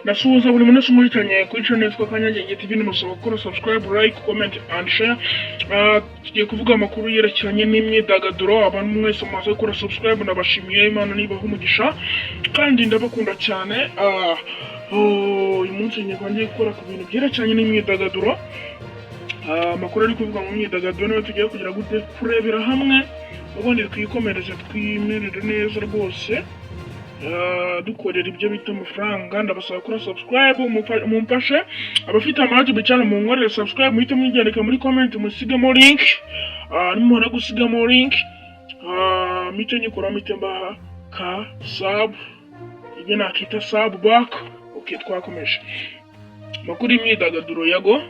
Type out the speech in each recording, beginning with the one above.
Ndasuhuza buri muntu wese umurikanye kuri channel yitwa Kanyagenge TV, nimusaba gukora subscribe, like, comment and share. Tugiye kuvuga amakuru yerekeranye n'imyidagaduro. Abantu mwese mumaze gukora subscribe ndabashimiye, Imana nibaha umugisha kandi ndabakunda cyane. Oh, uyu munsi ngiye gukora ku bintu byerekeranye n'imyidagaduro. Amakuru ari kuvuga mu myidagaduro niyo tugiye kugira gute kurebera hamwe, ubundi twikomereze twimerere neza rwose. Dukorera ibyo bita amafaranga. Ndabasaba kuri subscribe, mumfashe abafite ama YouTube channel munkorere subscribe, muhite mwigendeka muri comment musigemo link. Nimumara gusigamo link, mpite nyikora, mpite mbaha ka sub, ibyo nakita sub back. Okay, twakomeje amakuru y'imyidagaduro. Yago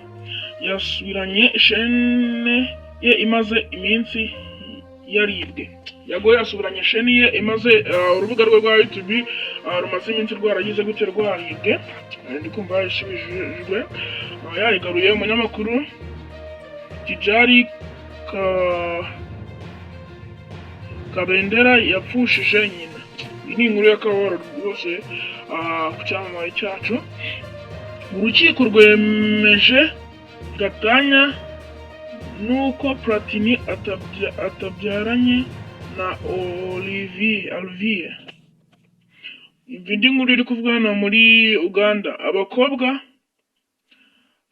yasubiranye chaîne ye imaze iminsi yaribwe. Yago yasubiranye chaîne ye imaze urubuga rwe rwa YouTube rumaze iminsi rwaragize gute, rwaribwe. Ndi kumva yayisubijwe, yayigaruye. Umunyamakuru Kijari ka Kabendera yapfushije nyina. Iyi ni inkuru y'akababaro rwose ku cyamamare cyacu. Urukiko rwemeje gatanya nuko Platini atabyaranye na Olivier Alvier. Indi nkuru iri kuvuga hano muri Uganda, abakobwa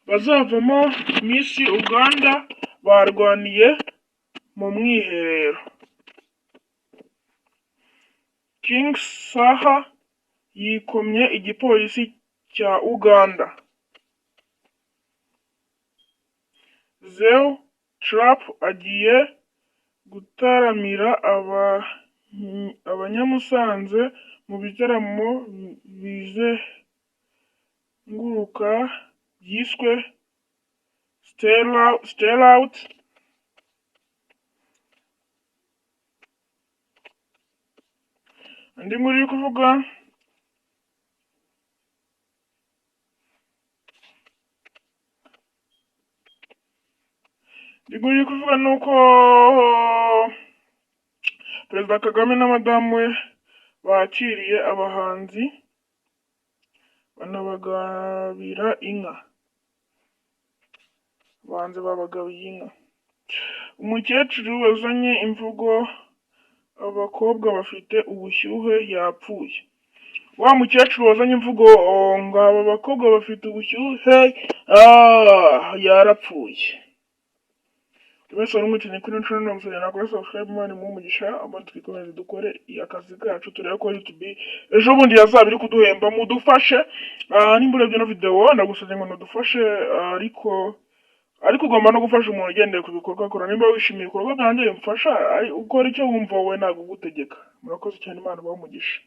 bazavamo Miss Uganda barwaniye mu mwiherero. King Saha yikomye igipolisi cya Uganda. Zeo Trap agiye gutaramira abanyamusanze mu bitaramo bizenguruka byiswe Stay Out. Indi nkuru iri kuvuga, indi nkuru iri kuvuga ni uko Perezida Kagame na madamu we bakiriye abahanzi banabagabira inka. Abahanzi babagabiye inka. Umukecuru wazanye imvugo abakobwa bafite ubushyuhe yapfuye. Wa mukecuru wazanye imvugo, oh, ngo aba bakobwa bafite ubushyuhe, yarapfuye. Buri wese wari umukeneye kuri channel, ndamusabye nakora subscribe. Imana imuhe umugisha, ubundi twikomeze dukore akazi kacu, turebe ko YouTube ejo bundi yazaba iri kuduhemba. Mudufashe, nimba urebye ino video ndagusabye ngo nudufashe, ariko ugomba no gufasha umuntu ugendeye ku bikorwa akora. Nimba wishimiye ibikorwa byanjye mfasha, ukora icyo wumva wowe, ntabwo ugutegeka. Murakoze cyane, Imana ibahe umugisha.